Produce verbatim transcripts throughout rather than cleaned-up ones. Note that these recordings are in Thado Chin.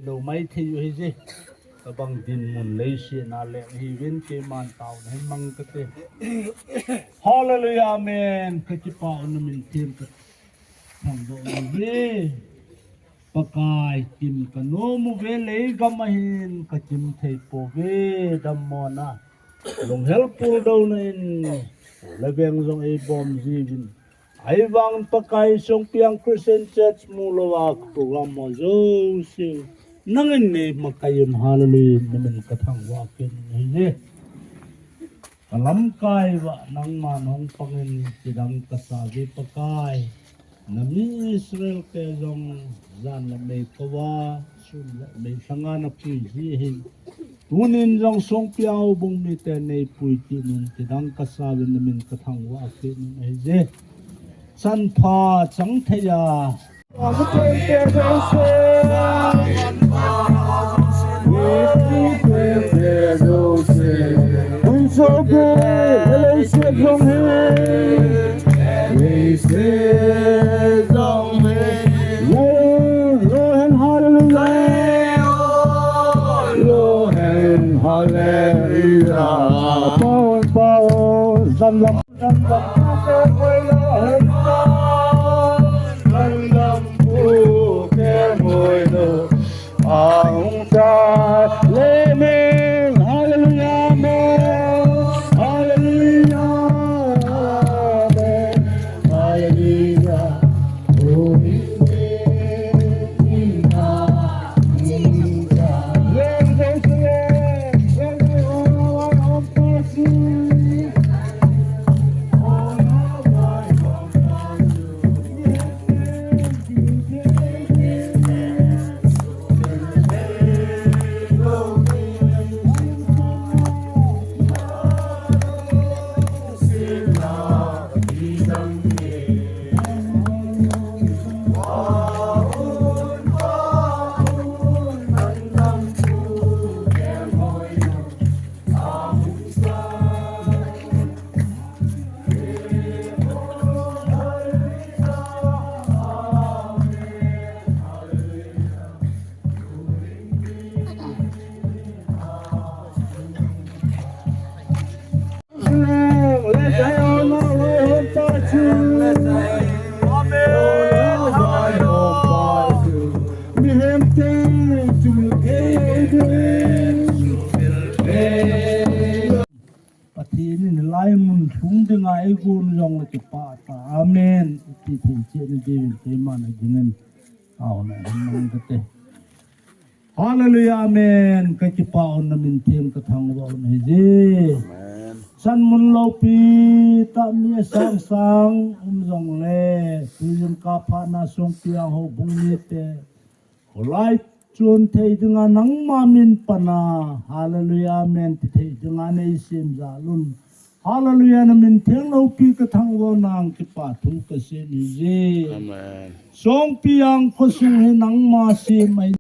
Lo mai thei u hije. Tabang dinmun leiset a leng hiuvin keiman taona hin mang kate. Hallelujah, amen. Kakipah un namin them kathangvah uve. Pakai, kim kanom uve, leigam ahin kakim thei pouve, dammona. Lunghel puldouna in, le veng jong eibom jiuvin. Ahivangin Pakai, Songpiang Christian Church mu louva program ho jouse nangin neimakai un, hallelujah, namin kathangvah kit u hije. Kalamkai uva nangman hung pangin, chidang kasa uve Pakai. Nami Israel te jong jan le mei kouva, sun le mei lhanga napuiji ahin. Tunin jong Songpiang houbung mite neipui kit un, chidang kasa uvin namin kathangvah kit u hije. Chan pha chang thei a. Hallelujah, amen. Hallelujah, amen. Hallelujah. Pathen in hilai mun lhung dinga eigon jongle kipah tah. Amen. Ti thei cheh na diuvin keiman adingin taona hin mang kate. Hallelujah, amen. Kakipah un namin them kathangvah u hije. Amen. Chan mun loupi tah, mi asang sang um jongle, tuin kaphatna Songpiang houbung mite, kholai Chun thei dinga nangma min pana, hallelujah, amen, ti thei dinga nei sem jal un. Hallelujah, na min theng loupi ka thangvah nang kipa thu ka sem e. Amen. Songpi ang khosung hi nangma sem ahi.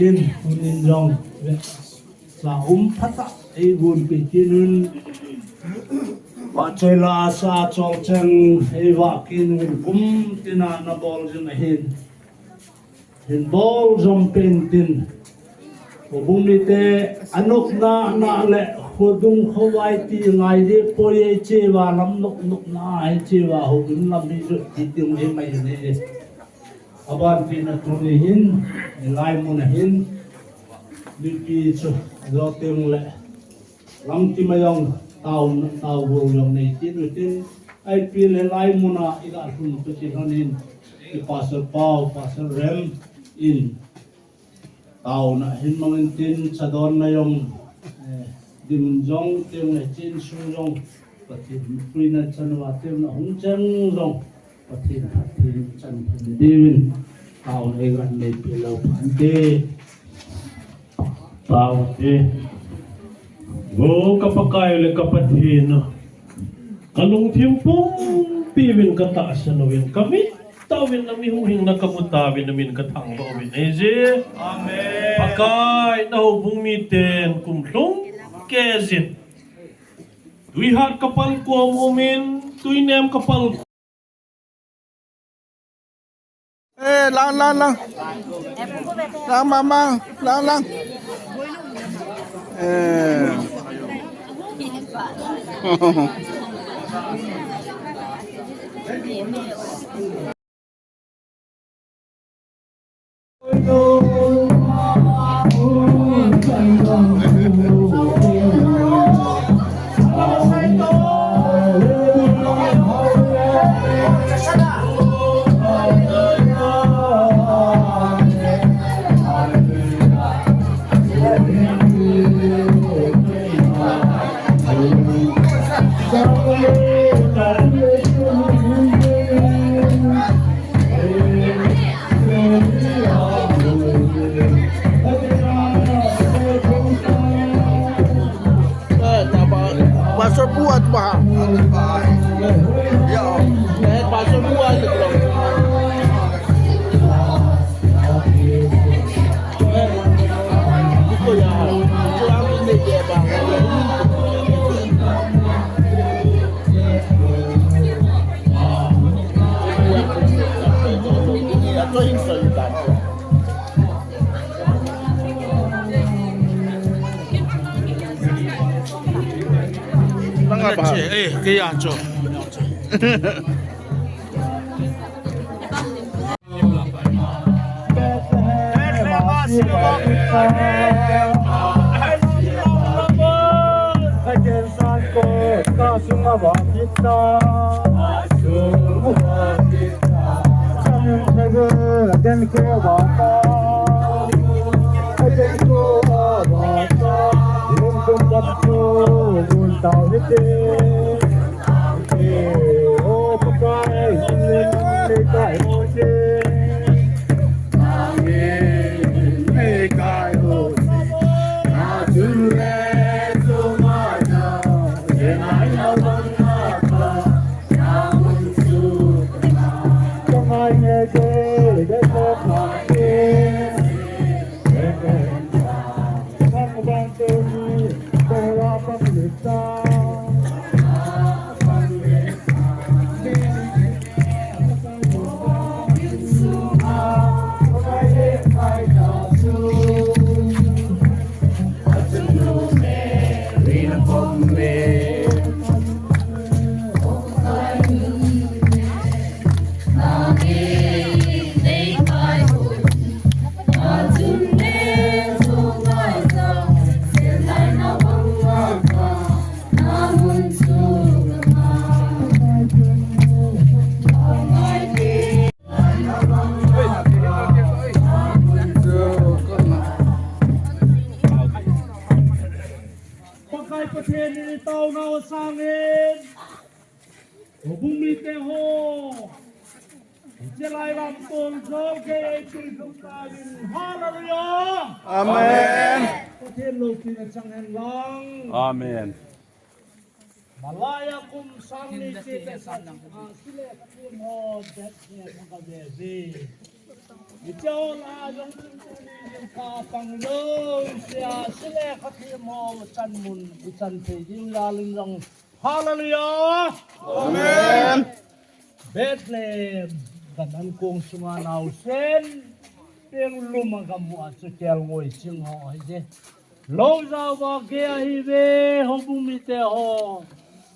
Tin, tin jong sa um phatah ei gonpi tin un. Vahchoi la sa chol cheng ei vah kit un kum tina na bol jin ahin. Hin bol jom pen tin. Houbung mite anopna na le khodung khovai ti ngai ding poi ei che uva lam nop nopna ei che uva houbung lam hi jot ti ding hi mai ni. Aban pen a tuni hin, hilai mun a hin, mipi chu, ajo teng le, lamkim a jong, tao, tao go jong nei tin u tin, ipi le hilai mun a, i ga lhun tu ti lhon in, i Pastor Pau, Pastor Rem in, taona hin mang in tin, chadonna jong, eh, ding jong, teng le chin sung jong, Pathen puina chan uva, teng le hung cheng jong, Pathen, Pathen chan phen diuvin, taona i gan nei pe lou phan te. Taona te. O ka Pakai le ka Pathen a. Ka lungthim pumpi uvin ka tahsan uvin ka mit tauvin na mi huhhingna ka mu tauvin na min ka thangvah uvin. Amen. Pakai na houbung miten kum lhung kei jin. Tuihat ka pal kom umin, tuinem ka pal Eh, lang, lang, lang. Lang, mang, mang. Lang, lang. Eh. Pastor Buat Baha. Ya, Pastor Buat. Eh, kaya cho. Pakai Pathen in i taona u sangin, houbung mite ho, hiche lai lam tol jol kei ei tui thum tauvin. Hallelujah. Amen. Pathen loupina chang hen lang. Amen. Malaiya kum sang ni chete sang, ah, sile ka thim ho, det ne ka ve ve. Hiche ho la jong tuni jingkah pang lou, sia sile ka thim ho, chan mun, i chan thei ding jal in jong. Hallelujah. Amen. Bethlehem gan an kong sunga naosen peng lum a gamu a chu kelngoi ching ho hi je. Lou jao va gei ahi ve, houbung mite ho.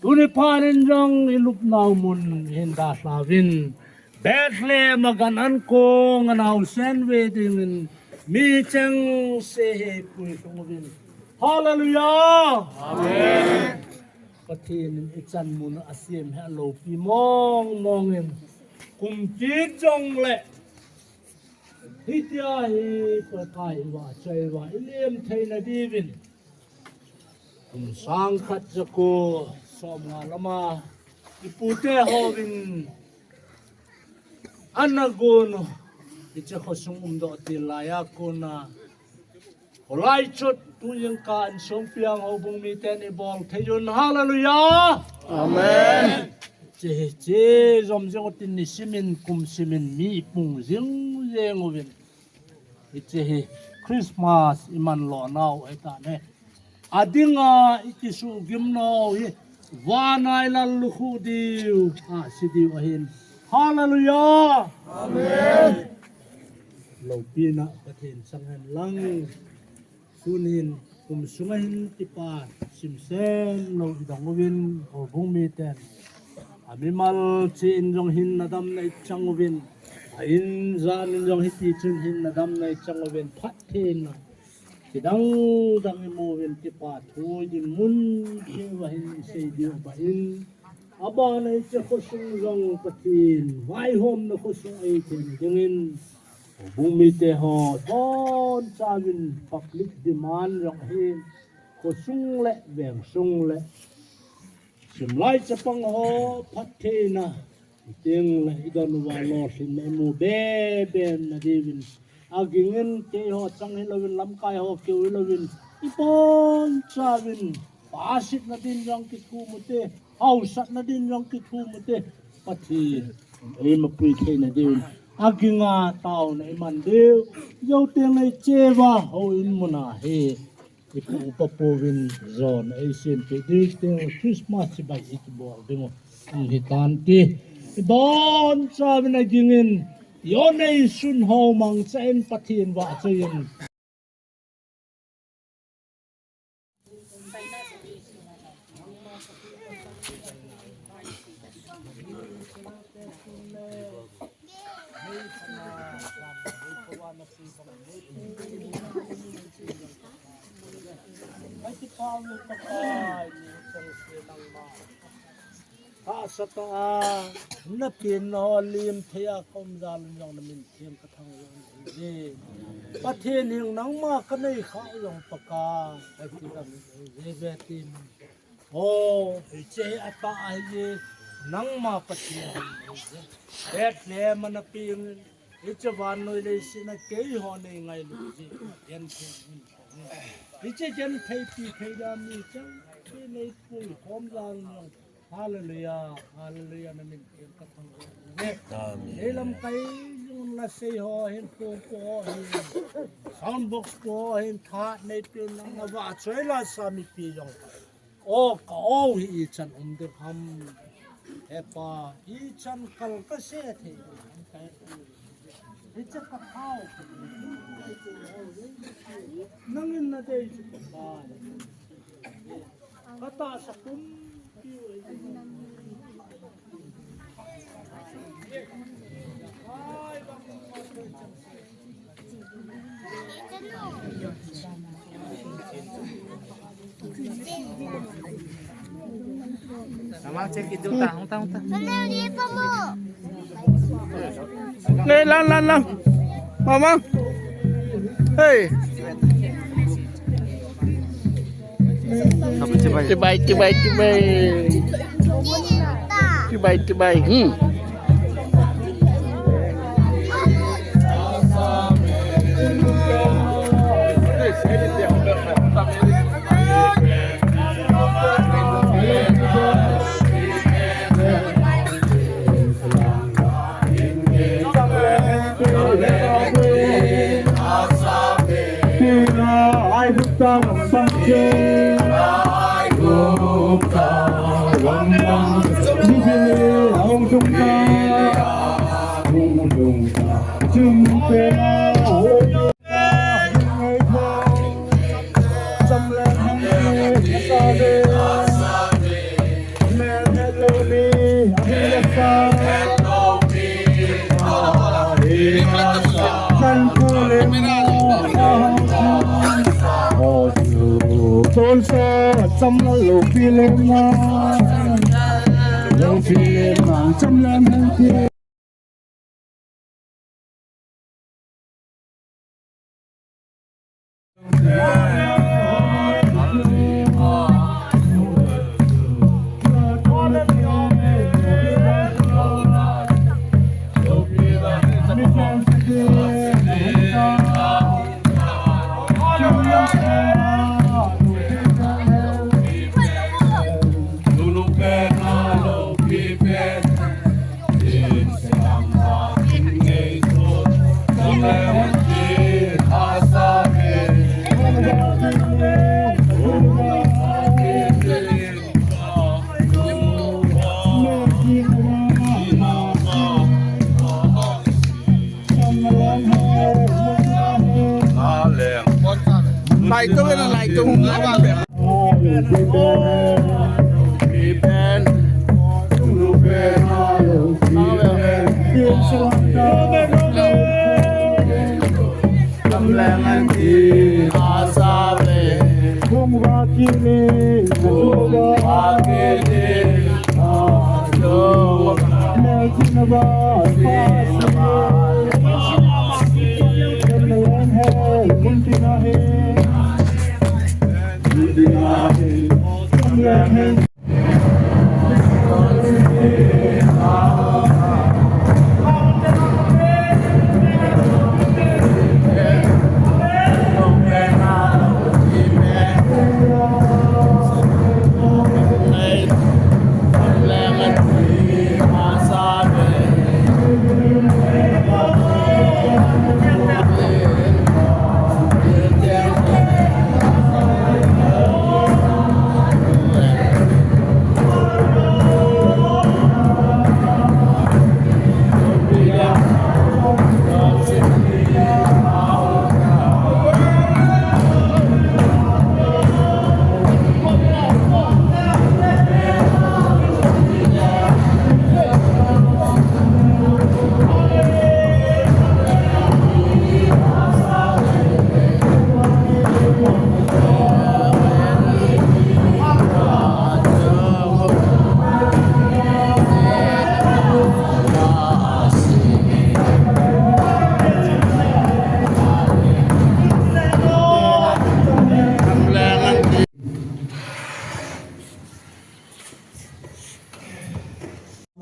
Tuni phat in jong i lupnau mun hin dalha uvin. Bethlehem a gan an kong a naosen ve dingin mi chengse hi pui lhung uvin. Hallelujah. Amen. Pathen in i chan mun a sem hi a loupi mong mong in, kum kit jong le hitia hi Pakai i vahchoi uva i lem theina diuvin, kum sang khat ja ko som nga lama i pute hovin ana gon u, hiche khosung umdoh til laiya kona kholai chot tu jingkah in song piang houbung miten i bol thei un. Hallelujah. Amen. Hiche, hiche jom jeng utin nisim in kum sim in mi i pung jing jeng uvin. Hiche hi Christmas i man lo nau ahi tan ahi. A dinga i kisuh gim nau hi vana i lallukhuh diu, ahsi diu ahin. Hallelujah. Amen. Loupina Pathen chang hen lang. Tunin Kum sunga hin kipa simsem lou i dong uvin, houbung miten. Amimal cheh in jong hin na damna i chang uvin. A in jan in jong hiti chun hin na damna i chang uvin. Phattheina kidang dang i mu uvin, kipa thu i dinmun cheh uva hin i sei diu ahi. Abana hiche khosung jong Pathen vaihomna khosung eithei dingin, houbung mite ho, bonchauvin public demand jong ahin, khosung le vengsung le simlai chapang ho phattheina, chuteng le i don uva lolhinna i mu be be na diuvin, agingin keiho chang hilouvin, lamkai ho keu hilouvin, i bonchauvin, pasitna din jong kithum ute, hausatna din jong kithum ute, Pathen eimapui theina diuvin, aginga taona i man diu, jou teng le i che uva houin muna hi i pu u pa pouvin jona eisempeh diu, chuteng le Christmas chibai i kibol ding u ahi tan ti i bonchauvin, agingin i on neisun ho mangcha in Pathen vahchoiyin. Tahsa tah a, na penna ho lim thei a ka um jal un jong na min theng ka thangvah in ahi. Pathen hing nangma ka nei kha u jong Pakai, ka ti ka min ahi ve ti min. O, hiche hi atah ahi, nangma Pathen hing ahi. Bethlehem a na peng in, hiche vannoi leiset a keiho nei ngailu jeh in, genthei in. Hiche gentheipi thei dan mi chang, hiche nei pui khom jal un jong. Hallelujah, hallelujah, na min theng ka thangvah in ahi. Amen. Ei lamkai jong la sei ho hin, pu pu ho hin, sound box pu ho hin, tha nei peh in nang na vahchoi la sa mipi jong. O ka o hi ichan um ding ham. He Pa, ichan kal ka se thei ding ham. Hiche ka thao. Nangin na dei chu Pakai. Ka tahsa pumpi u ahi. Mama, check it, ta, hung ta, hung ta. Lei, lan, lan, lan. Mama. Hey. Chibai, chibai, chibai. Chibai, chibai. Hmm.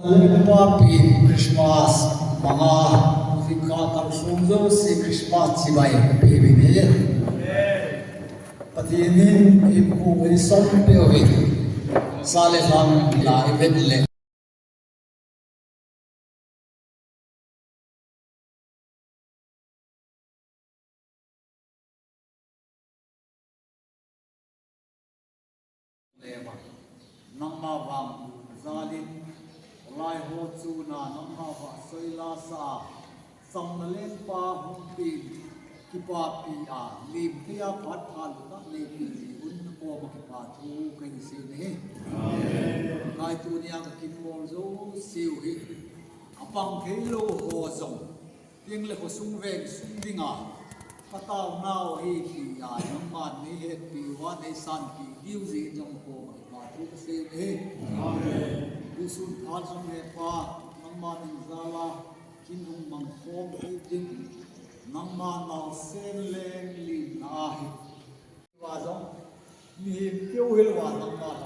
Lengpa pi Christmas manga, jingkah kalsong jouse Christmas chibai pe uvin ahi. Pathen in eipuisan peh uvin, sa le lhang la i vet le. Leva, nangma vang jalin, lai ho chuna nangma vahsoi lasa, chamna lengpa hung peng, kipapi a, lim thei a phat pha lutah neipe jeh un nakoma kipa thu kahin sei ahi. Amen. Lai tunia kakinbol jouseu hi, apang theilou ho jong, Tengle khosung veng sung dinga, kataonau ahi tia, nangman neihetpi uva, neisanpi diu jeh in jong nakoma kipa thu kasei ahi. Amen. Tusun phat jong hepa, nangma min jala, kin hung mangkhom thei ding, nangma naosen leng limna ahi. Tua jong, mihem keu hilouva nangma